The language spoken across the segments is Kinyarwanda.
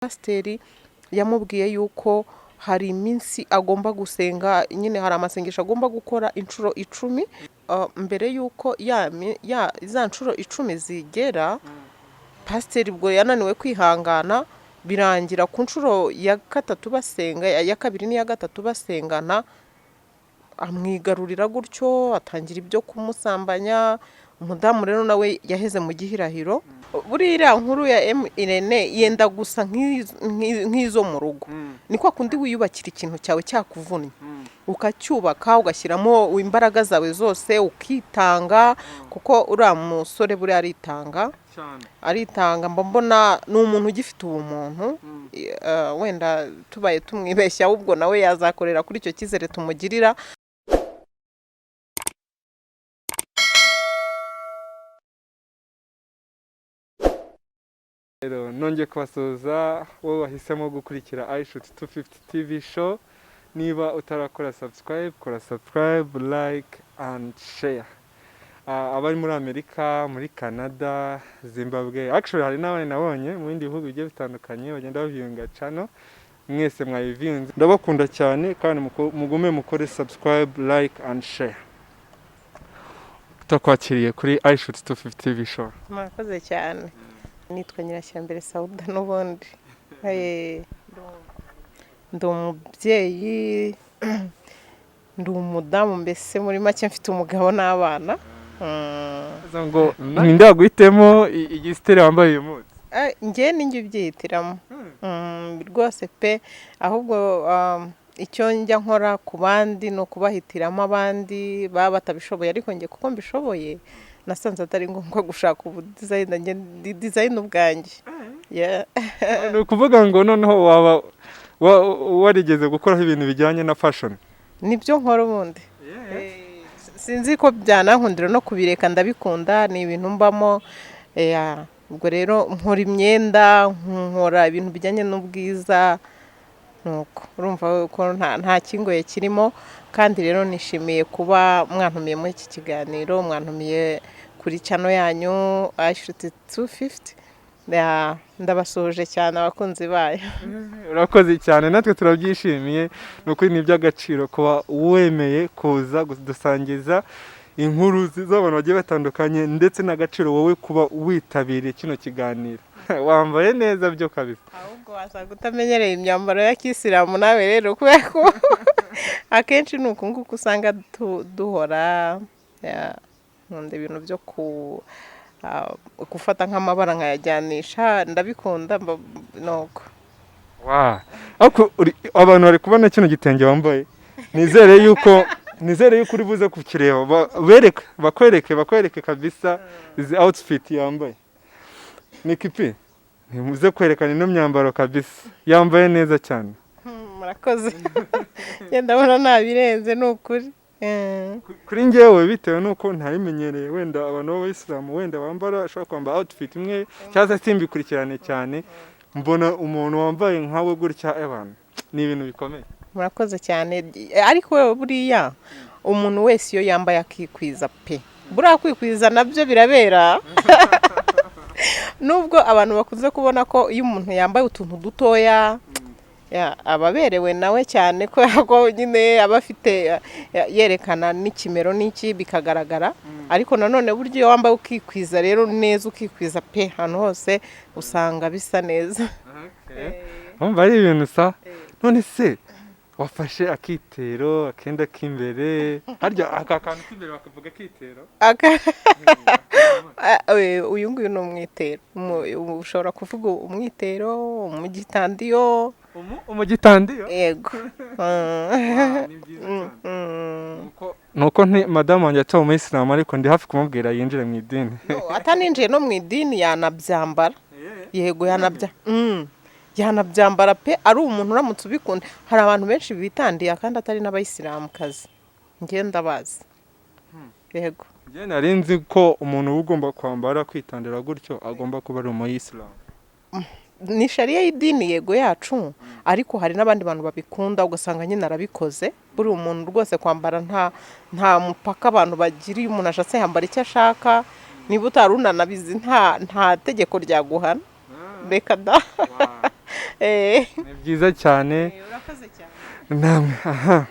Pasiteri yamubwiye yuko hari iminsi agomba gusenga nyine, hari amasengesho agomba gukora inshuro 10. Mbere y'uko za nshuro 10 zigera, pasiteri ubwo yananiwe kwihangana, birangira ku nshuro ya gatatu basenga, ya kabiri n'iya gatatu basengana, amwigarurira gutyo, atangira ibyo kumusambanya. Umudamu rero nawe yaheze mu gihirahiro. Buriya iriya nkuru ya M Irene yenda gusa nk'izo mu rugo. Ni kwa kundi wiyubakira ikintu cyawe cyakuvunnye, ukacyubaka, ugashyiramo imbaraga zawe zose, ukitanga, kuko uriya musore buriya aritanga, aritanga. Mba mbona ni umuntu ugifite ubumuntu. Wenda tubaye tumwibeshya, ahubwo nawe yazakorera kuri icyo cyizere tumugirira. Rero nongeye kubasuhuza, wowe wahisemo gukurikira iShoot 250 TV show. Niba utarakora subscribe, kora subscribe, like and share. Abari muri Amerika, muri Canada, Zimbabwe, actually hari n'abandi nabonye mu bindi bihugu bigiye bitandukanye bagenda baviewinga channel, mwese mwayiviewinze, ndabakunda cyane kandi mugume mukore subscribe, like and share. Turakwakiriye kuri iShoot 250 TV show. Murakoze cyane. Nitwa Nyirashyambere Sauda n'ubundi. Ndi umubyeyi, ndi umudamu, mbese muri make mfite umugabo n'abana. Ngo ninde waguhitemo igisiteri wambaye uyu munsi? Njye ni njye ubyihitiramo. Rwose pe, ahubwo icyo njya nkora ku bandi ni ukubahitiramo abandi baba batabishoboye, ariko njye kuko mbishoboye nasanze atari ngombwa gushaka ubu design, njye ndi design ubwanjye. Yeah. Ni ukuvuga ngo noneho waba warigeze gukoraho ibintu bijyanye na fashion? Nibyo nkora ubundi. Sinzi ko byanankundira no kubireka, ndabikunda, ni ibintu mbamo. Ubwo rero nkora imyenda, nkora ibintu bijyanye n'ubwiza, nuko urumva ko nta kingoye kirimo. Kandi rero nishimiye kuba mwantumiye muri iki kiganiro, mwantumiye kuri channel yanyu iShoot 250. Ndabasuhuje cyane abakunzi bayo. Urakoze cyane, natwe turabyishimiye. Ni ukuri ni iby'agaciro kuba wemeye kuza kudusangiza inkuru z'abantu bagiye batandukanye, ndetse n'agaciro wowe kuba witabiriye kino kiganiro. Wambaye neza byo kabisa. Ahubwo wasanga utamenyereye imyambaro ya kisilamu nawe rero, kubera ko akenshi ni uku nguku usanga duhora. Nkunda ibintu byo gufata nk'amabara nkayajyanisha, ndabikunda, nuko. Ariko abantu bari kubona kino gitenge wambaye, nizere yuko uri buze kukireba, bereke, bakwereke kabisa izi outfit yambaye. Ni kipi ntimuze kwerekana ino myambaro kabisa, yambaye neza cyane. Murakoze, ngenda ndabona ntabirenze, ni ukuri. Kuri njyewe, bitewe n'uko ntabimenyereye, wenda abantu b'abayisilamu wenda bambara, ashobora kwambara outfit imwe cyangwa se simbikurikirane cyane, mbona umuntu wambaye nkawe gutya, abantu ni ibintu bikomeye. Murakoze cyane. Ariko buriya umuntu wese iyo yambaye akikwiza pe, buriya kwikwiza nabyo birabera, nubwo abantu bakunze kubona ko iyo umuntu yambaye utuntu dutoya aba aberewe nawe cyane, kubera ko nyine aba afite yerekana n'ikimero n'iki bikagaragara. Ariko nanone burya iyo wambaye ukikwiza rero neza, ukikwiza pe, ahantu hose usanga bisa neza. Urumva ari ibintu sa. None se wafashe akitero, akenda k'imbere, harya aka kantu k'imbere bakavuga akitero? Uyu nguyu ni umwitero. Ushobora kuvuga umwitero, umugitandiyo. Umugitandiyo? Yego. Ni byiza cyane. Nuko nti madamu wanjye atari umuyisilamu, ariko ndi hafi kumubwira yinjire mu idini. No, ataninjiye no mu idini yanabyambara. Yego, yanabyambara pe, ari umuntu uramutse ubikunda. Hari abantu benshi bitandiye kandi atari n'abayisilamukazi, njye ndabazi, yego. Njye nari nzi ko umuntu uba ugomba kwambara, kwitandira gutyo, agomba kuba ari umuyisilamu. Ni shariya y'idini yego yacu, ariko hari n'abandi bantu babikunda, ugasanga nyine arabikoze. Buri umuntu rwose kwambara nta mupaka abantu bagira. Iyo umuntu ashatse yambara icyo ashaka. Niba utari unanabizi, nta tegeko ryaguhana, reka da. Ni byiza cyane. Urakoze cyane. Namwe. Aha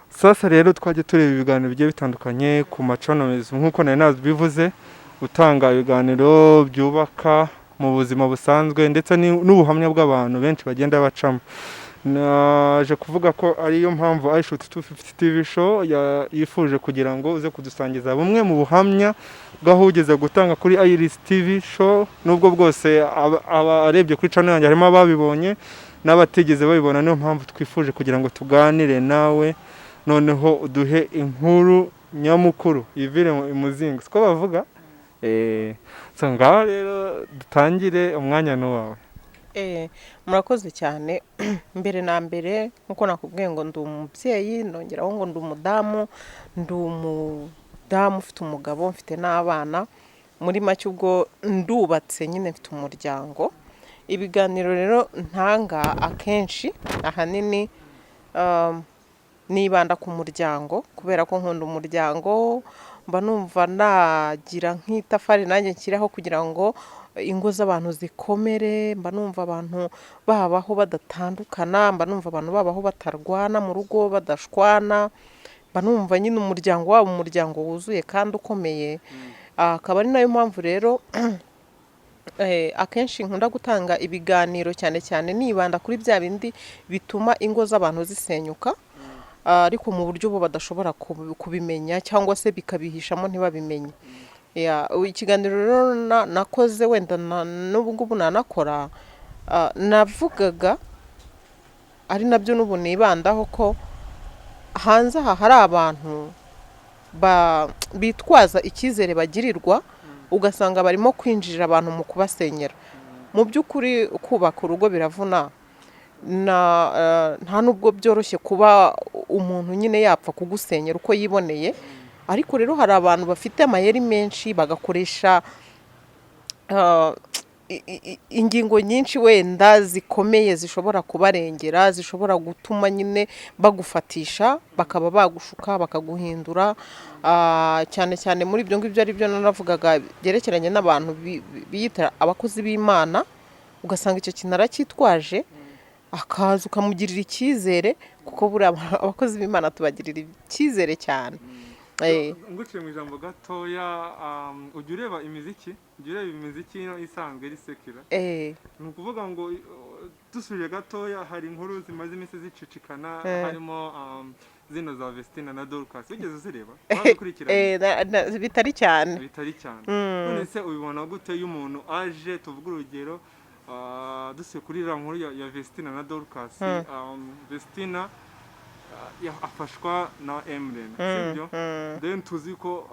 sasa rero twajya tureba ibiganiro bigiye bitandukanye ku ma channels, nk'uko nari nabivuze, utanga ibiganiro byubaka mu buzima busanzwe ndetse n'ubuhamya bw'abantu benshi bagenda bacamo. Naje kuvuga ko ariyo mpamvu iShoot 250 TV show yifuje kugira ngo uze kudusangiza bumwe mu buhamya bw'aho ugeze gutanga kuri Iris TV show, nubwo bwose abarebye kuri channel yanjye harimo ababibonye n'abatigeze babibona. Niyo mpamvu twifuje kugira ngo tuganire nawe, noneho uduhe inkuru nyamukuru ivire mu imuzingo, siko bavuga. So ngaho rero dutangire, umwanya ni uwawe. Murakoze cyane. Mbere na mbere, nkuko nakubwiye ngo ndi umubyeyi, nongeraho ngo ndi umudamu, ndi umudamu ufite umugabo, mfite n'abana. Muri make ubwo ndubatse nyine, mfite umuryango. Ibiganiro rero ntanga akenshi ahanini nibanda ku muryango, kubera ko nkunda umuryango. Mba numva nagira nk'itafari nanjye nshyiraho kugira ngo ingo z'abantu zikomere. Mba numva abantu babaho badatandukana, mba numva abantu babaho batarwana mu rugo, badashwana. Mba numva nyine umuryango wabo umuryango wuzuye kandi ukomeye. Akaba ari nayo mpamvu rero akenshi nkunda gutanga ibiganiro cyane cyane nibanda kuri bya bindi bituma ingo z'abantu zisenyuka, ariko mu buryo bo badashobora kubimenya cyangwa se bikabihishamo ntibabimenye. Ya, ikiganiro rero nakoze wenda n'ubu ngubu nanakora, navugaga ari nabyo n'ubu nibandaho, ko hanze aha hari abantu bitwaza icyizere bagirirwa, ugasanga barimo kwinjirira abantu mu kubasenyera. Mu by'ukuri kubaka urugo biravuna, na nta nubwo byoroshye kuba umuntu nyine yapfa kugusenyera uko yiboneye. Ariko rero hari abantu bafite amayeri menshi, bagakoresha ingingo nyinshi wenda zikomeye zishobora kubarengera, zishobora gutuma nyine bagufatisha, bakaba bagushuka, bakaguhindura. Cyane cyane muri ibyo ngibyo ari byo nanavugaga byerekeranye n'abantu biyita abakozi b'Imana, ugasanga icyo kintu aracyitwaje, akaza ukamugirira icyizere, kuko buriya abakozi b'Imana tubagirira icyizere cyane. Nguciye mu ijambo gatoya, ujya ureba imiziki, ujya ureba imiziki ino isanzwe iri secular? Ni ukuvuga ngo dusubije gatoya, hari inkuru zimaze iminsi zicicikana, harimo zino za Vestina na Dorcas. Wigeze uzireba? Wabikurikiranye? Bitari cyane. Bitari cyane. None se ubibona gute iyo umuntu aje, tuvuge urugero, dusuye kuri iriya nkuru ya Vestina na Dorcas, Vestina afashwa na Emren, sibyo? Then tuzi ko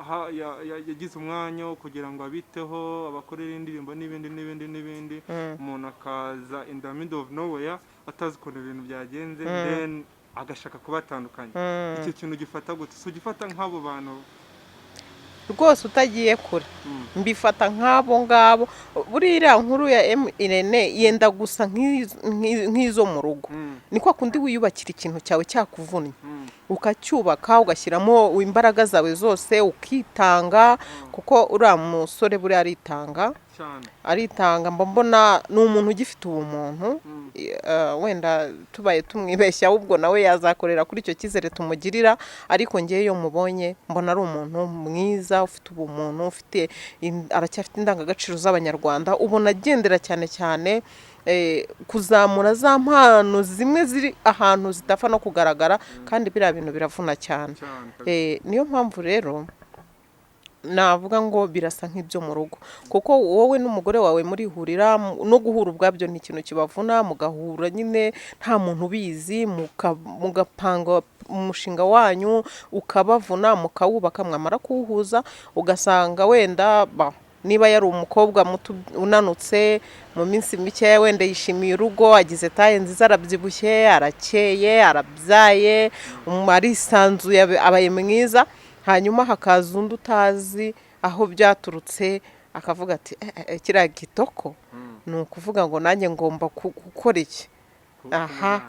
yagize umwanya wo kugira ngo abiteho, abakorere indirimbo n'ibindi n'ibindi n'ibindi. Umuntu akaza in the middle of nowhere atazi ukuntu ibintu byagenze, then agashaka kubatandukanya. Icyo kintu gifata gute? Si ugifata nk'abo bantu? Rwose utagiye kure, mbifata nk'abo ngabo. Buriya iriya nkuru ya M Irene yenda gusa nk'izo mu rugo. Ni kwa kundi wiyubakira ikintu cyawe cyakuvunnye, ukacyubaka, ugashyiramo imbaraga zawe zose, ukitanga, kuko uriya musore buriya aritanga. Cyane. Aritanga. Mba mbona ni umuntu ugifite ubumuntu. Wenda tubaye tumwibeshya, ahubwo nawe yazakorera kuri icyo cyizere tumugirira. Ariko ngewe iyo mubonye mbona ari umuntu mwiza, ufite ubumuntu, ufite aracyafite indangagaciro z'Abanyarwanda. Ubona agendera cyane cyane kuzamura za mpano zimwe ziri ahantu zidapfa no kugaragara, kandi biriya bintu biravuna cyane. Cyane. Niyo mpamvu rero navuga ngo birasa nk'ibyo mu rugo, kuko wowe n'umugore wawe murihurira, no guhura ubwabyo ni ikintu kibavuna, mugahura nyine nta muntu ubizi, mugapanga umushinga wanyu ukabavuna, mukawubaka, mwamara kuwuhuza ugasanga wenda niba yari umukobwa muto unanutse, mu minsi mikeya wenda yishimiye urugo, agize taille nziza, arabyibushye, arakeye, arabyaye, arisanzuye, abaye mwiza. Hanyuma hakaza undi utazi aho byaturutse, akavuga ati: "Eh, eh, kiriya gitoko, ni ukuvuga ngo nanjye ngomba gukora iki aha,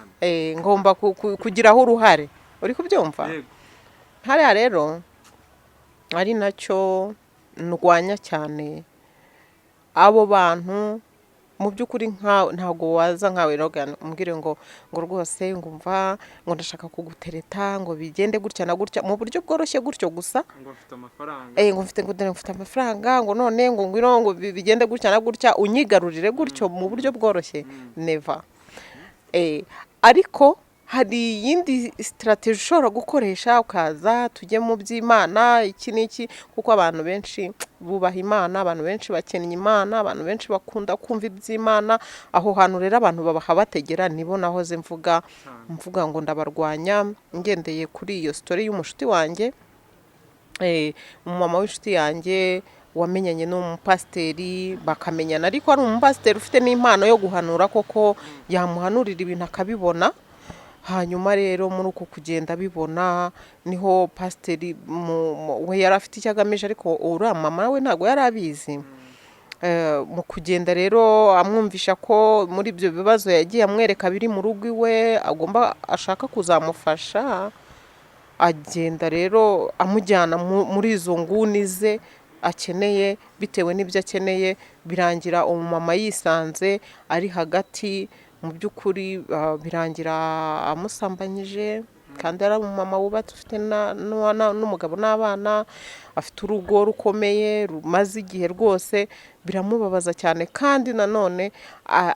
ngomba kugiraho uruhare." Uri kubyumva? Yego. Hariya rero ari nacyo ndwanya cyane, abo bantu. Mu by'ukuri nkawe ntabwo waza nkawe Logan umbwire ngo rwose ngumva ngo ndashaka kugutereta, ngo bigende gutya na gutya mu buryo bworoshye gutyo gusa. Ngo mfite amafaranga. Ngo mfite, ngo dore mfite amafaranga, ngo none ngo ngwino, ngo bigende gutya na gutya, unyigarurire gutyo mu buryo bworoshye, never. Ariko hari iyindi strategy ushobora gukoresha, ukaza tujye mu by'Imana, iki n'iki, kuko abantu benshi bubaha Imana, abantu benshi bakennye Imana, abantu benshi bakunda kumva iby'Imana. Aho hantu rero abantu babaha bategera, nibo nahoze mvuga mvuga ngo ndabarwanya, ngendeye kuri iyo story y'umushuti wanjye, umumama w'inshuti yanjye wamenyanye n'umupasiteri, bakamenyana, ariko ari umupasiteri ufite n'impano yo guhanura koko, yamuhanurira ibintu akabibona. Hanyuma rero muri uko kugenda abibona, niho pasiteri we yari afite icyo agamije, ariko uriya mama we ntabwo yari abizi. Mu kugenda rero amwumvisha ko muri ibyo bibazo yagiye amwereka biri mu rugo iwe, agomba ashaka kuzamufasha, agenda rero amujyana muri izo nguni ze akeneye, bitewe n'ibyo akeneye, birangira umumama yisanze ari hagati. Mu by'ukuri birangira amusambanyije, kandi ari umumama wubatse, ufite n'umugabo n'abana, afite urugo rukomeye rumaze igihe rwose. Biramubabaza cyane, kandi nanone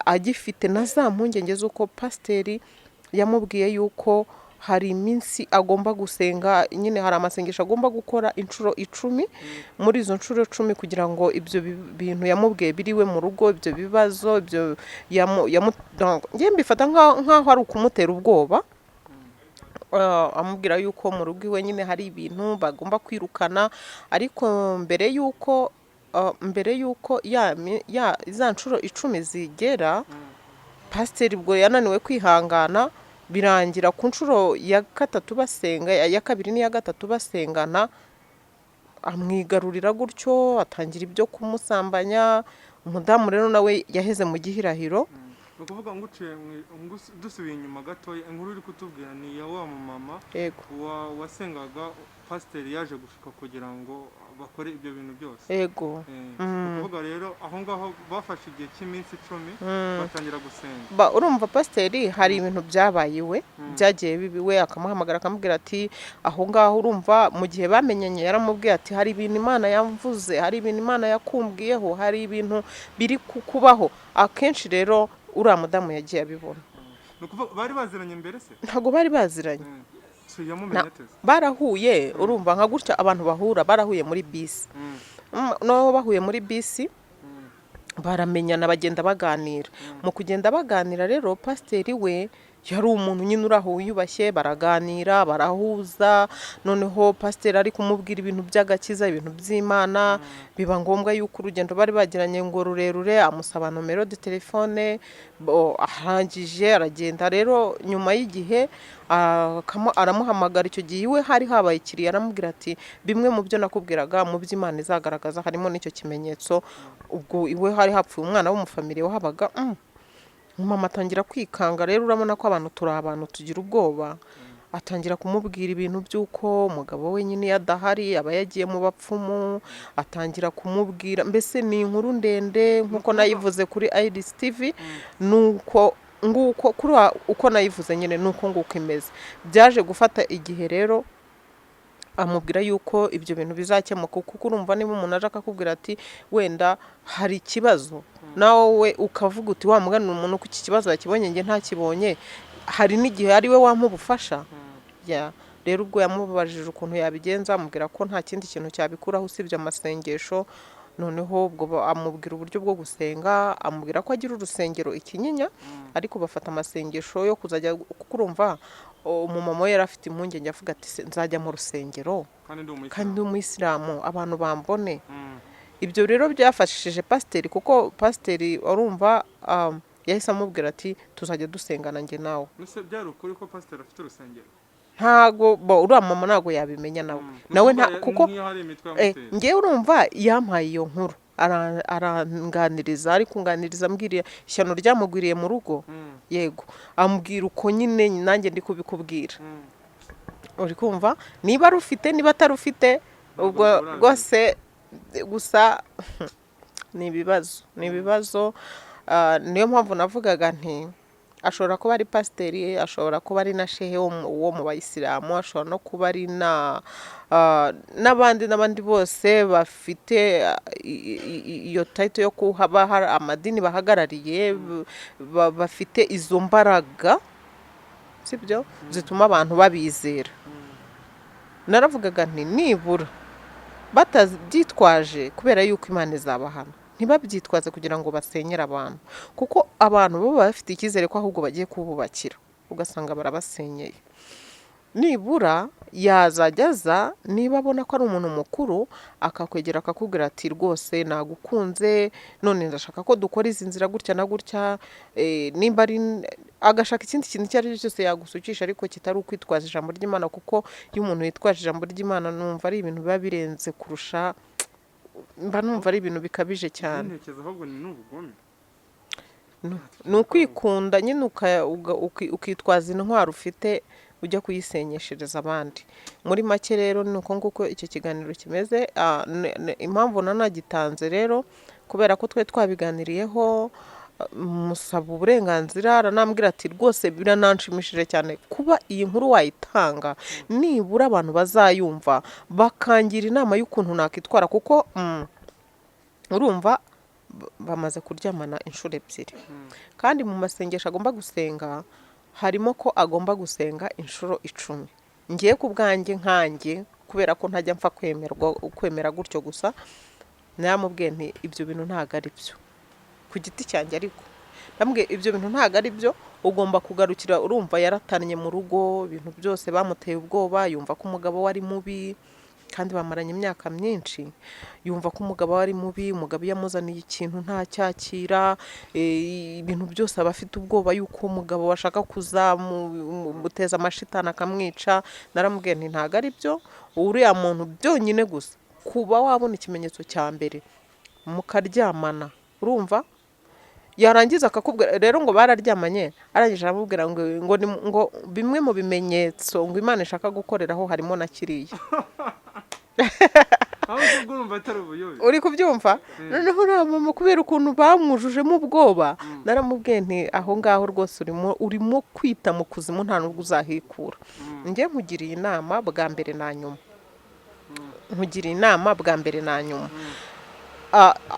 agifite na za mpungenge z'uko pasiteri yamubwiye yuko hari iminsi agomba gusenga nyine, hari amasengesho agomba gukora inshuro 10. Muri izo nshuro 10, kugira ngo ibyo bintu yamubwiye biriwe mu rugo, ibyo bibazo, ibyo donc, njye mbifata nk'aho ari ukumutera ubwoba. Amubwira yuko mu rugo iwe nyine hari ibintu bagomba kwirukana, ariko mbere yuko ya za nshuro 10 zigera, pasiteri ubwo yananiwe kwihangana, birangira ku nshuro ya gatatu basenga, ya kabiri n'iya gatatu basengana, amwigarurira gutyo, atangira ibyo kumusambanya. Umudamu rero nawe yaheze mu gihirahiro. Ni ukuvuga ngo uciye dusubiye inyuma gatoya, inkuru uri kutubwira ni iya wa mumama Yego. Wasengaga, pasiteri yaje gushuka kugira ngo bakore ibyo bintu byose. Yego. Ni ukuvuga rero aho ngaho bafashe igihe cy'iminsi 10, batangira gusenga. Urumva pasiteri hari ibintu byabaye iwe, byagiye biba iwe, akamuhamagara akamubwira ati aho ngaho, urumva mu gihe bamenyanye yaramubwiye ati hari ibintu Imana yamvuze, hari ibintu Imana yakumbwiyeho, hari ibintu biri kukubaho. Akenshi rero uriya mudamu yagiye abibona. Ni ukuvuga bari baziranye mbere se? Ntabwo bari baziranye. So yamumenye ate se? Barahuye, urumva nka gutya abantu bahura, barahuye muri bisi. Noneho bahuye muri bisi, baramenyana, bagenda baganira. Mu kugenda baganira rero, pasiteri we yari umuntu nyine uri aho wiyubashye, baraganira, barahuza. Noneho pasiteri ari kumubwira ibintu by'agakiza, ibintu by'Imana, biba ngombwa yuko urugendo bari bagiranye ngo rurerure, amusaba numéro de téléphone. Arangije aragenda. Rero nyuma y'igihe aramuhamagara. Icyo gihe iwe hari habaye ikiriyo, aramubwira ati bimwe mu byo nakubwiraga mu by'Imana izagaragaza harimo n'icyo kimenyetso. Ubwo iwe hari hapfuye umwana w'umufamiliye wahabaga. Mama atangira kwikanga. Rero urabona ko abantu turi abantu tugira ubwoba. Atangira kumubwira ibintu by'uko umugabo we nyine iyo adahari aba yagiye mu bapfumu, atangira kumubwira, mbese ni inkuru ndende nk'uko nayivuze kuri Iris TV, nuko nguko kuri uko nayivuze nyine nuko nguko imeze. Byaje gufata igihe rero, amubwira yuko ibyo bintu bizakemuka, kuko urumva niba umuntu aje akakubwira ati wenda hari ikibazo, nawe ukavuga uti wa mugani umuntu ko iki kibazo yakibonye njye ntakibonye, hari n'igihe ari we wampa ubufasha. Ya, rero ubwo yamubajije ukuntu yabigenza, amubwira ko nta kindi kintu cyabikuraho usibye amasengesho. Noneho ubwo amubwira uburyo bwo gusenga, amubwira ko agira urusengero i Kinyinya, ariko bafata amasengesho yo kuzajya, kuko urumva umumama we yari afite impungenge, avuga ati: "Se, nzajya mu rusengero kandi ndi umuyisilamu, kandi ndi umuyisilamu, abantu bambone?" Ibyo rero byafashije pasiteri, kuko pasiteri urumva yahise amubwira ati tuzajya dusengana njye nawe. Ese byari ukuri ko pasiteri afite urusengero? Ntago uriya mama ntago yabimenya nawe. Nawe nta Ni ukuvuga kuko nk'iyo hari imitwe yamuteye. Ngewe urumva yampaye iyo nkuru, aranganiriza, ari kunganiriza ambwira ishyano ryamugwiriye mu rugo. Yego, ambwira uko nyine nanjye ndi kubikubwira. Uri kumva niba arufite, niba atarufite, ubwo urabizi. Rwose gusa ni ibibazo, ni ibibazo. Niyo mpamvu navugaga nti ashobora kuba ari pasiteri, ashobora kuba ari na shehe wo mu bayisilamu, ashobora no kuba ari na n'abandi n'abandi bose bafite iyo title yo kuba hari amadini bahagarariye, bafite izo mbaraga, sibyo, zituma abantu babizera. Naravugaga nti nibura batabyitwaje, kubera yuko Imana izabahana, ntibabyitwaze kugira ngo basenyere abantu, kuko abantu baba bafite icyizere ko ahubwo bagiye kububakira, ugasanga barabasenyeye. Nibura yazajya aza, niba abona ko ari umuntu mukuru, akakwegera akakubwira ati: "Rwose nagukunze, none ndashaka ko dukora izi nzira gutya na gutya." Nimba ari agashaka ikindi kintu icyo ari cyo cyose yagusukisha, ariko kitari ukwitwaza ijambo ry'Imana, kuko iyo umuntu yitwaje ijambo ry'Imana numva ari ibintu biba birenze kurusha, mba numva ari ibintu bikabije cyane. Ntekereza ahubwo ni n'ubugome. Ni ukwikunda nyine, ukitwaza intwaro ufite ujya kuyisenyeshereza abandi. Muri make rero ni uko nguko icyo kiganiro kimeze. Impamvu nanagitanze rero, kubera ko twe twabiganiriyeho, musaba uburenganzira, aranambwira ati: "Rwose birananshimishije cyane kuba iyi nkuru wayitanga, nibura abantu bazayumva bakangira inama y'ukuntu nakitwara," kuko urumva bamaze kuryamana inshuro ebyiri, kandi mu masengesho agomba gusenga harimo ko agomba gusenga inshuro 10. Ngiye ku bwanjye nkanjye, kubera ko ntajya mpfa kwemerwa kwemera gutyo gusa, naramubwiye nti ibyo bintu ntabwo ari byo ku giti cyanjye, ariko ndamubwiye ibyo bintu ntabwo ari byo, ugomba kugarukira. Urumva yaratannye mu rugo, ibintu byose bamuteye ubwoba, yumva ko umugabo we ari mubi, kandi bamaranye imyaka myinshi, yumva ko umugabo we ari mubi, umugabo iyo amuzaniye ikintu ntacyakira, ibintu byose aba afite ubwoba yuko umugabo ashaka kuzamuteza amashitani akamwica. Naramubwiye nti ntabwo ari byo, uriya muntu byonyine gusa kuba wabona ikimenyetso cya mbere mukaryamana, urumva yarangiza akakubwira rero ngo bararyamanye, arangije aramubwira ngo bimwe mu bimenyetso ngo Imana ishaka gukoreraho harimo na kiriya. Aho ubwo urumva atari ubuyobe? Uri kubyumva? Noneho uriya mama, kubera ukuntu bamwujujemo ubwoba, naramubwiye nti aho ngaho rwose urimo kwita mu kuzimu, nta nubwo uzahikura. Njye nkugiriye inama bwa mbere na nyuma, nkugiriye inama bwa mbere na nyuma.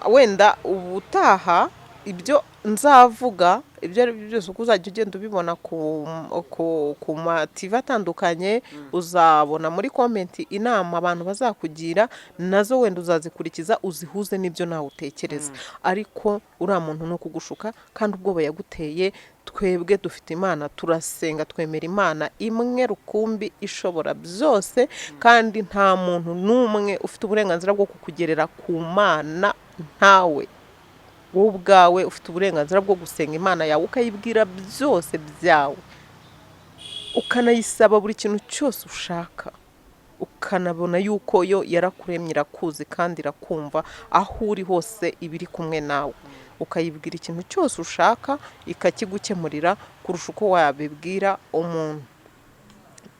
Wenda ubutaha ibyo nzavuga, ibyo ari byo byose, uko uzajya ugenda ubibona ku ma TV atandukanye, uzabona muri comment inama abantu bazakugira, nazo wenda uzazikurikiza, uzihuze n'ibyo nawe utekereza. Ariko uriya muntu ni ukugushuka, kandi ubwoba yaguteye. Twebwe dufite Imana, turasenga, twemera Imana imwe rukumbi ishobora byose, kandi nta muntu n'umwe ufite uburenganzira bwo kukugerera ku Mana. Ntawe. Wowe ubwawe ufite uburenganzira bwo gusenga Imana yawe, ukayibwira byose byawe, ukanayisaba buri kintu cyose ushaka, ukanabona yuko yo yarakuremye, irakuzi kandi irakumva, aho uri hose iba iri kumwe nawe, ukayibwira ikintu cyose ushaka ikakigukemurira kurusha uko wabibwira umuntu.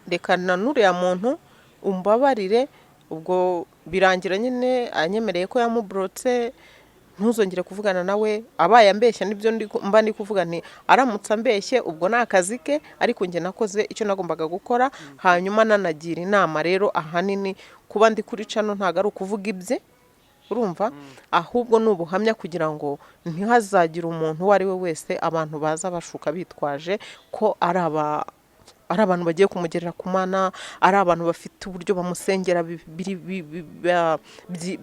Reka na n'uriya muntu umbabarire. Ubwo birangira nyine anyemereye ko yamuburotse, ntuzongere kuvugana nawe. Abaye ambeshya, nibyo mba ndi kuvuga nti aramutse ambeshye ubwo ni akazi ke, ariko njye nakoze icyo nagombaga gukora. Hanyuma nanagira inama rero, ahanini kuba ndi kuri channel ntabwo ari ukuvuga ibye, urumva, ahubwo ni ubuhamya kugira ngo ntihazagire umuntu uwo ari we wese abantu baza bashuka bitwaje ko ari abantu bagiye kumugerera ku Mana, ari abantu bafite uburyo bamusengera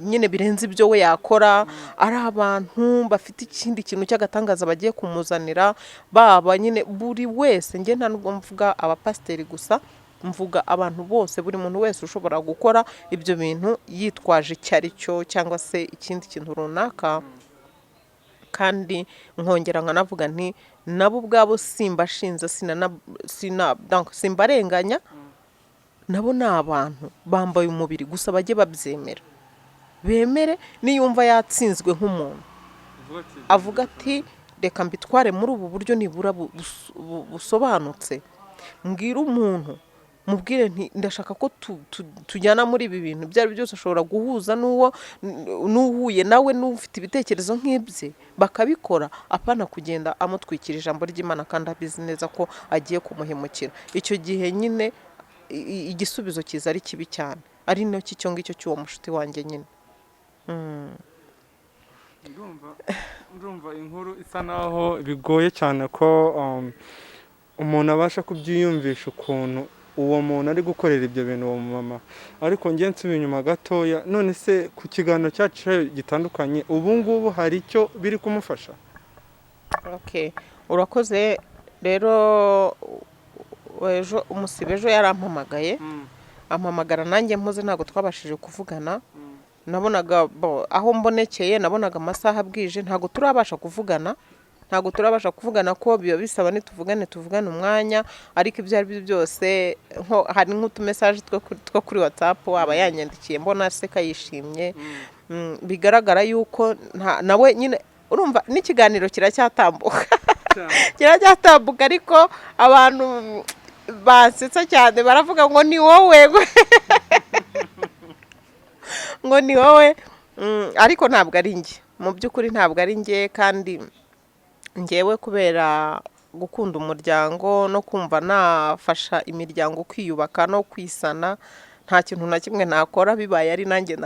nyine birenze ibyo we yakora, ari abantu bafite ikindi kintu cy'agatangaza bagiye kumuzanira. Baba nyine buri wese, njye nta nubwo mvuga abapasiteri gusa, mvuga abantu bose, buri muntu wese ushobora gukora ibyo bintu yitwaje icyo ari cyo cyangwa se ikindi kintu runaka. Kandi nkongera nkanavuga nti nabo ubwabo simbashinze, sina donc simbarenganya, nabo ni abantu bambaye umubiri gusa. Bajye babyemera, bemere niyumva yatsinzwe nk'umuntu, uvuga ati avuga ati reka mbitware muri ubu buryo nibura busobanutse, mbwire umuntu. Mubwire nti ndashaka ko tujyana muri ibi bintu. Ibyo ari byo byose ashobora guhuza n'uwo n'uhuye nawe n'ufite ibitekerezo nk'ibye, bakabikora, apana kugenda amutwikira ijambo ry'Imana kandi abizi neza ko agiye kumuhemukira. Icyo gihe nyine igisubizo kiza ari kibi cyane, ari nacyo icyo ngicyo cy'uwo mushuti wanjye nyine. Ndumva inkuru isa naho bigoye cyane ko umuntu abasha kubyiyumvisha ukuntu uwo muntu ari gukorera ibyo bintu uwo mama. Ariko njye nsubiye inyuma gatoya, none se ku kiganiro cyacu gitandukanye, ubu ngubu hari icyo biri kumufasha? Okay, urakoze. Rero ejo, umusibe ejo yarampamagaye, ampamagara nanjye mpuze, ntabwo twabashije kuvugana. Nabonaga aho mbonekeye, nabonaga amasaha bwije, ntabwo turabasha kuvugana ko biba bisaba nituvugane tuvugane umwanya. Ariko ibyo ari byo byose, nko hari nk'utumessage two kuri WhatsApp aba yanyandikiye, mbona aseka yishimye. Bigaragara yuko nawe nyine urumva n'ikiganiro kiracyatambuka, ariko abantu basetsa cyane baravuga ngo ni wowe, ngo ni wowe. Ariko ntabwo ari njye, mu by'ukuri ntabwo ari njye. Kandi njyewe kubera gukunda umuryango no kumva nafasha imiryango kwiyubaka no kwisana, nta kintu na kimwe nakora. Bibaye ari nanjye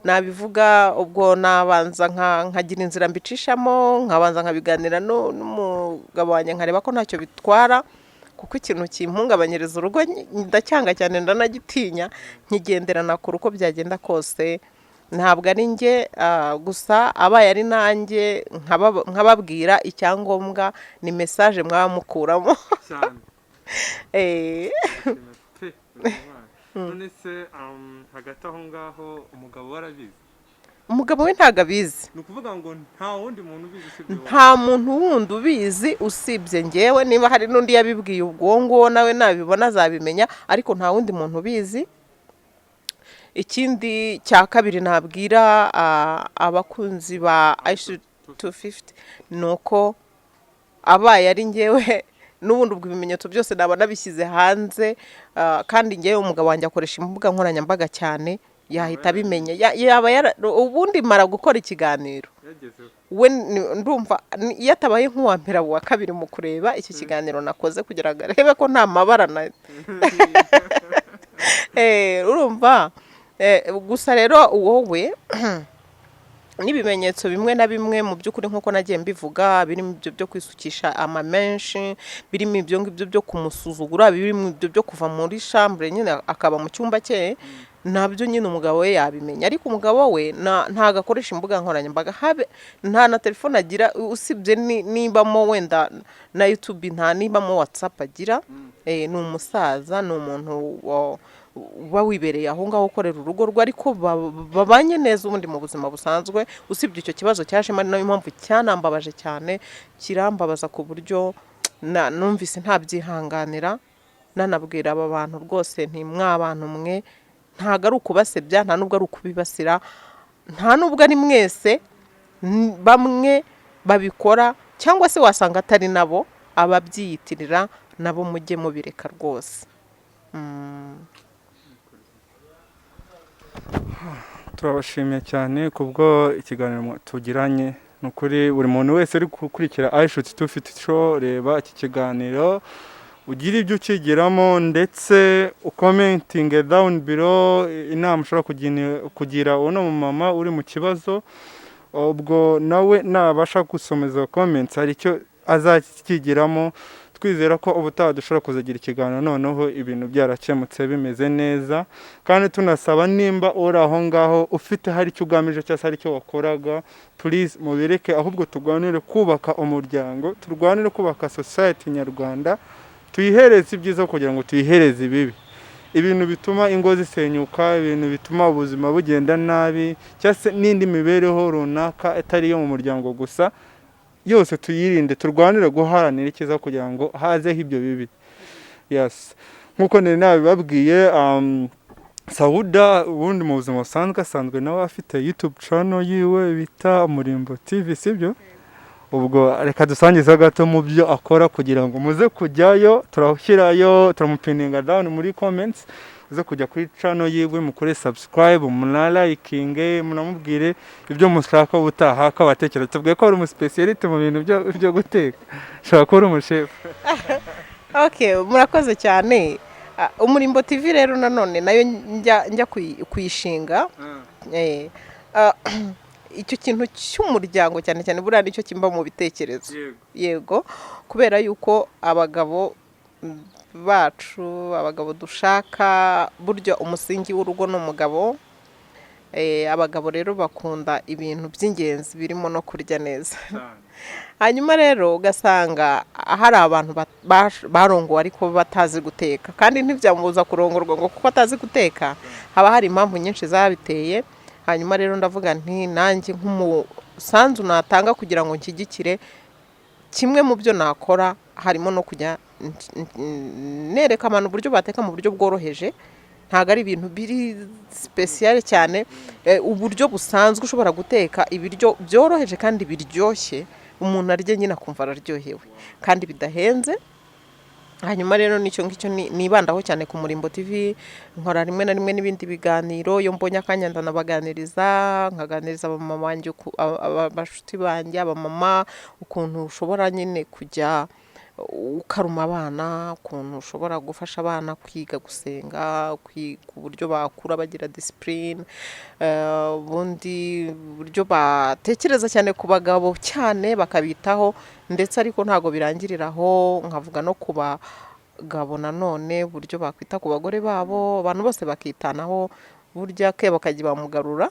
nabivuga, ubwo nabanza nkagira inzira mbicishamo, nkabanza nkabiganira n'umugabo wanjye, nkareba ko ntacyo bitwara, kuko ikintu kimpungabanyiriza urugo ndacyanga cyane, ndanagitinya, nkigenderana kure uko byagenda kose. Ntabwo ari njye. Gusa abaye ari nanjye nkababwira, icyangombwa ni message mwaba mukuramo. Cyane. Pe, uri umwana. None se hagati aho ngaho umugabo we arabizi? Umugabo we ntabwo abizi. Ni ukuvuga ngo nta wundi muntu ubizi usibye wowe? Nta muntu wundi ubizi usibye njyewe. Niba hari n'undi yabibwiye, ubwo uwo nguwo nawe nabibona azabimenya, ariko nta wundi muntu ubizi. Ikindi cya kabiri nabwira abakunzi ba iShoot 250 ni uko abaye ari njyewe n'ubundi, ubwo ibimenyetso byose naba nabishyize hanze. Kandi njyewe umugabo wanjye akoresha imbuga nkoranyambaga cyane, yahita abimenya. Ubundi mara gukora ikiganiro Yagezeho. we ndumva iyo atabaye nk'uwa mbere aba uwa kabiri mu kureba iki kiganiro nakoze, kugira ngo arebe ko nta mabara na urumva. Gusa rero wowe n'ibimenyetso bimwe na bimwe mu by'ukuri, nk'uko nagiye mbivuga, birimo ibyo byo kwisukisha amamenshi, birimo ibyo ngibyo byo kumusuzugura, birimo ibyo byo kuva muri chambre nyine akaba mu cyumba cye, nabyo nyine umugabo we yabimenya. Ariko umugabo we ntabwo akoresha imbuga nkoranyambaga, habe nta na telefone agira, usibye nibamo wenda na YouTube, nta nibamo WhatsApp agira. Ni umusaza, ni umuntu uba wibereye aho ngaho ukorera urugo rwe, ariko babanye neza ubundi mu buzima busanzwe, usibye icyo kibazo cyajemo, ari nayo mpamvu cyanambabaje cyane, kirambabaza ku buryo numvise ntabyihanganira. Nanabwira aba bantu rwose nti mwa bantu mwe, ntabwo ari ukubasebya, nta nubwo ari ukubibasira, nta nubwo ari mwese, bamwe babikora cyangwa se wasanga atari nabo, ababyiyitirira nabo mujye mubireka rwose. Turabashimiye cyane kubwo ikiganiro tugiranye. Ni ukuri buri muntu wese uri gukurikira iShoot 250 Show, reba iki kiganiro ugire ibyo ukigiramo, ndetse ucommentinge down below inama ushobora kugira uno mumama uri mu kibazo. Ubwo nawe nabasha gusoma izo comments hari icyo azakigiramo. Twizera ko ubutaha dushobora kuzagira ikiganiro noneho ibintu byarakemutse bimeze neza. Kandi tunasaba, nimba uri aho ngaho ufite hari icyo ugamije cyangwa se hari icyo wakoraga, please mubireke, ahubwo turwanire kubaka umuryango, turwanire kubaka society nyarwanda, tuyihereze ibyiza kugira ngo tuyihereze ibibi. Ibintu bituma ingo zisenyuka, ibintu bituma ubuzima bugenda nabi, cyangwa se n'indi mibereho runaka itari iyo mu muryango gusa, yose tuyirinde, turwanire guharanira icyiza kugira ngo hazeho ibyo bibi. Yes, nk'uko nari nabibabwiye, Sauda ubundi mu buzima busanzwe asanzwe nawe afite YouTube channel yiwe bita Umurimbo TV, sibyo? Ubwo reka dusangizeho gato mu byo akora kugira ngo muze kujyayo. Turashyirayo, turamupininga down muri comments, uze kujya kuri channel yiwe, mukore subscribe, munalikinge, munamubwire ibyo mushaka ubutaha ko abatekera. Tubwiye ko ari umuspécialiste mu bintu byo guteka, ushobora kuba uri umushefu. Okay, murakoze cyane. Umurimbo TV rero nanone nayo njya kuyishinga. Icyo kintu cy'umuryango cyane cyane buriya nicyo kimba mu bitekerezo. Yego, kubera yuko abagabo bacu, abagabo dushaka, burya umusingi w'urugo ni umugabo. Abagabo rero bakunda ibintu by'ingenzi birimo no kurya neza. Hanyuma rero ugasanga hari abantu barongowe ariko batazi guteka, kandi ntibyamubuza kurongorwa ngo kuko atazi guteka. Haba hari impamvu nyinshi zabiteye. Hanyuma rero ndavuga nti nanjye nk'umusanzu natanga kugira ngo nshyigikire, kimwe mu byo nakora harimo no kujya nereka abantu uburyo bateka mu buryo bworoheje. Ntabwo ari ibintu biri spécial cyane, uburyo busanzwe ushobora guteka ibiryo byoroheje kandi biryoshye, umuntu arya nyine akumva araryohewe kandi bidahenze. Hanyuma rero nicyo ngicyo nibandaho cyane ku Murimbo TV. Nkora rimwe na rimwe n'ibindi biganiro iyo mbonye akanya, ndanabaganiriza, nkaganiriza abamama banjye, abashuti banjye abamama, ukuntu ushobora nyine kujya ukaruma abana, ukuntu ushobora gufasha abana kwiga gusenga, ku buryo bakura bagira discipline, ubundi buryo batekereza cyane ku bagabo cyane bakabitaho ndetse. Ariko ntabwo birangirira aho, nkavuga no ku bagabo nanone uburyo bakwita ku bagore babo, abantu bose bakitanaho, burya ke bakajya bamugarura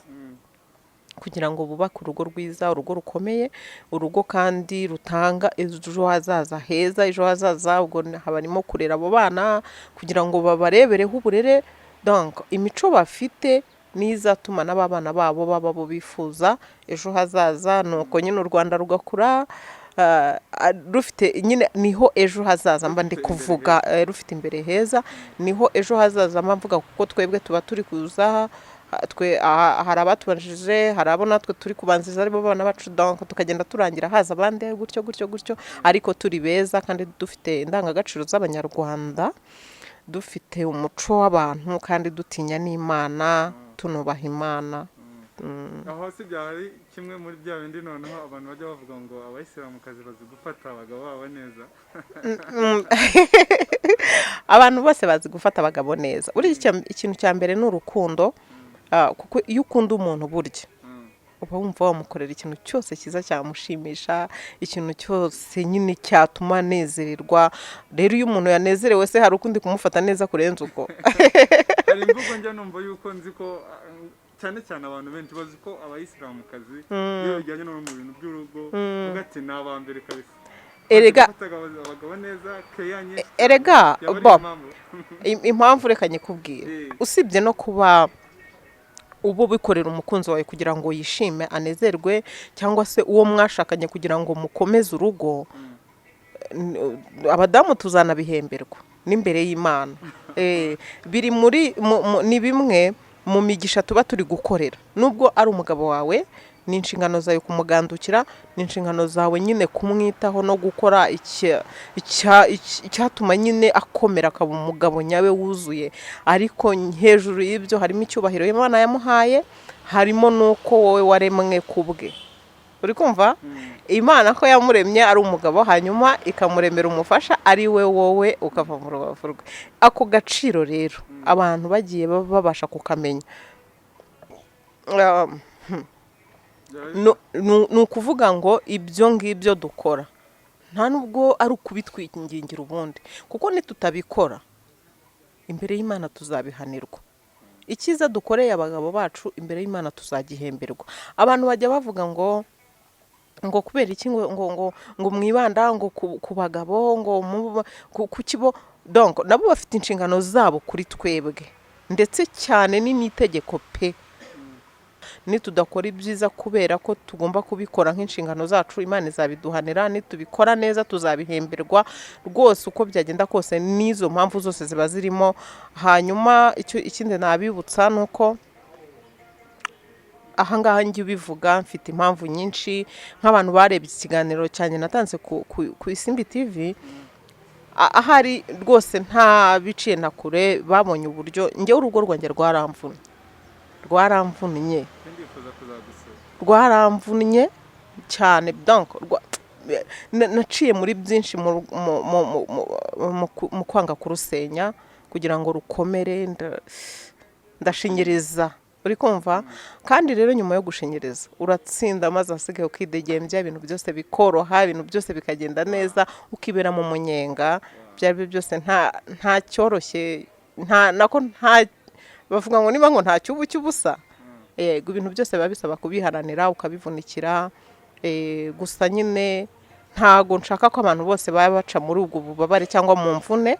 kugira ngo bubake urugo rwiza, urugo rukomeye, urugo kandi rutanga ejo hazaza heza. Ejo hazaza ubwo haba harimo kurera abo bana kugira ngo babarebereho uburere, donc imico bafite niyo izatuma n'aba bana babo baba abo bifuza ejo hazaza. Nuko nyine u Rwanda rugakura rufite nyine, niho ejo hazaza mba ndi kuvuga, rufite imbere heza, niho ejo hazaza mba mvuga, kuko twebwe tuba turi kuza, twe hari abatubanjije, hari abo natwe turi kubanziriza aribo bana bacu, donc tukagenda turangira haza abandi gutyo gutyo gutyo, ariko turi beza kandi dufite indangagaciro z'Abanyarwanda, dufite umuco w'abantu kandi dutinya n'Imana, tunubaha Imana. Aho si byaba ari kimwe muri bya bindi noneho abantu bajya bavuga ngo abayisilamukazi bazi gufata abagabo babo neza? Abantu bose bazi gufata abagabo neza. Buriya ikintu cya mbere ni urukundo, kuko iyo ukunda umuntu burya uba wumva wamukorera ikintu cyose cyiza cyamushimisha, ikintu cyose nyine cyatuma anezererwa. Rero iyo umuntu yanezerewe se, hari ukundi kumufata neza kurenza uko? Hari imvugo njya numva yuko nzi ko cyane cyane abantu benshi bazi ko abayisilamukazi iyo bijyanye no mu bintu by'urugo uvuga ati ni abambere kabisa. Bazi Erega gufata abagabo neza, keya nyinshi. Erega Yaba ari bo impamvu. Impamvu reka nyikubwire. Usibye no kuba uba ubikorera umukunzi wawe kugira ngo yishime, anezerwe, cyangwa se uwo mwashakanye kugira ngo mukomeze urugo, abadamu tuzanabihemberwa n'imbere y'Imana. Biri muri ni bimwe mu migisha tuba turi gukorera. Nubwo ari umugabo wawe, ni inshingano zawe kumugandukira, ni inshingano zawe nyine kumwitaho no gukora icyatuma nyine akomera akaba umugabo nyawe wuzuye. Ariko hejuru y'ibyo harimo icyubahiro Imana yamuhaye, harimo n'uko wowe waremwe ku bwe. Uri kumva Imana ko yamuremye ari umugabo, hanyuma ikamuremera umufasha ari we wowe, ukava mu rubavu rwe. Ako gaciro rero abantu bagiye babasha kukamenya. Ni ukuvuga ngo ibyo ngibyo dukora nta nubwo ari ukubitwingingira ubundi, kuko nitutabikora imbere y'Imana tuzabihanirwa. Icyiza dukoreye abagabo bacu imbere y'Imana tuzagihemberwa. Abantu bajya bavuga ngo kubera iki ngo mwibanda ngo ku bagabo, ngo ku kibo. Donc nabo bafite inshingano zabo kuri twebwe, ndetse cyane ni n'itegeko pe. Nitudakora ibyiza kubera ko tugomba kubikora nk'inshingano zacu, Imana izabiduhanira. Nitubikora neza tuzabihemberwa rwose, uko byagenda kose. N'izo mpamvu zose ziba zirimo. Hanyuma icyo ikindi nabibutsa ni uko Ahangaha njye ubivuga mfite impamvu nyinshi. Nk'abantu barebye ikiganiro cyanjye natanze ku Isimbi TV, ahari rwose nta biciye na kure, babonye uburyo njyewe urugo rwanjye rwaramvunnye, rwaramvunnye. Ndifuza kuzagusura. Rwaramvunnye cyane. Donc naciye muri byinshi mu kwanga kurusenya kugira ngo rukomere. Ndashinyiriza, uri kumva? Kandi rero nyuma yo gushinyiriza uratsinda, maze ahasigaye ukidegembya, ibintu byose bikoroha, ibintu byose bikagenda neza, ukibera mu munyenga. Ibyo ari byo byose nta cyoroshye, nta nako nta bavuga ngo niba ngo nta cyubu cy'ubusa. Yego, ibintu byose biba bisaba kubiharanira, ukabivunikira. Gusa nyine ntago nshaka ko abantu bose baba baca muri ubwo bubabare cyangwa mu mvune.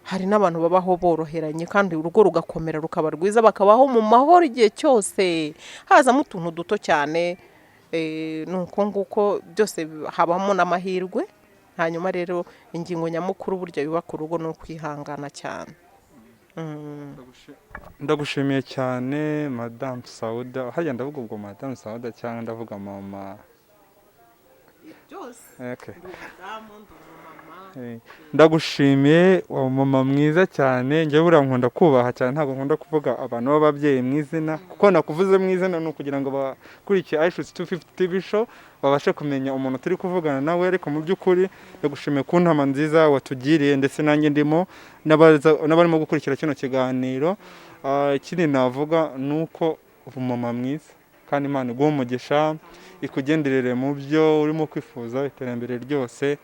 Hari n'abantu babaho boroheranye kandi urugo rugakomera, rukaba rwiza, bakabaho mu mahoro igihe cyose, hazamo utuntu duto cyane. Ni uko nguko byose, habamo n'amahirwe. Hanyuma rero ingingo nyamukuru burya yubaka urugo ni ukwihangana cyane. Ndagushimiye cyane, Madamu Sauda. Hajya ndavuga ubwo Madamu Sauda cyangwa ndavuga mama? Byose. Okay. Ndi umudamu, ndi umumama. Ndagushimiye wa mama mwiza cyane. Njyewe buriya nkunda kubaha cyane, ntabwo nkunda kuvuga abantu b'ababyeyi mu izina, kuko nakuvuze mu izina ni ukugira ngo abakurikiye iShoot 250 TV show babashe kumenya umuntu turi kuvugana nawe. Ariko mu by'ukuri ndagushimiye ku ntama nziza watugiriye, ndetse nanjye ndimo n'abarimo gukurikira kino kiganiro. Ikindi navuga ni uko umumama mwiza, kandi Imana iguhe umugisha, ikugenderere mu byo urimo kwifuza, iterambere ryose,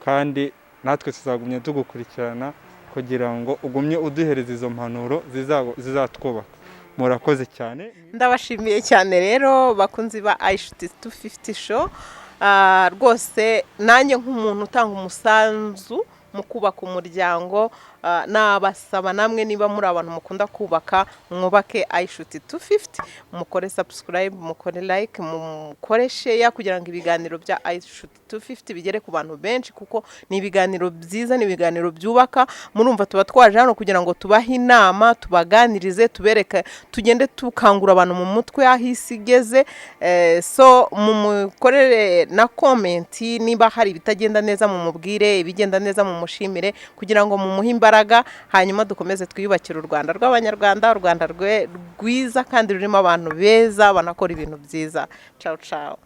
kandi natwe tuzagumya tugukurikirana kugira ngo ugumye uduhereza izo mpanuro zizatwubaka. Murakoze cyane. Ndabashimiye cyane rero, bakunzi ba iShoot 250 show. Rwose nanjye nk'umuntu utanga umusanzu mu kubaka umuryango, nabasaba namwe, niba muri abantu mukunda kubaka, mwubake iShoot 250, mukore subscribe, mukore like, mukore share, kugira ngo ibiganiro bya iShoot 250 bigere ku bantu benshi, kuko ni ibiganiro byiza, ni ibiganiro byubaka. Murumva tuba twaje hano kugira ngo tubahe inama, tubaganirize, tubereke, tugende tukangura abantu mu mutwe aho isi igeze. So mumukorere na comment, niba hari ibitagenda neza mumubwire, ibigenda neza mumushimire, kugira ngo mumuhe imbaraga, hanyuma dukomeze twiyubakire u Rwanda rw'Abanyarwanda, u Rwanda rwiza kandi rurimo abantu beza banakora ibintu byiza. Ciao ciao.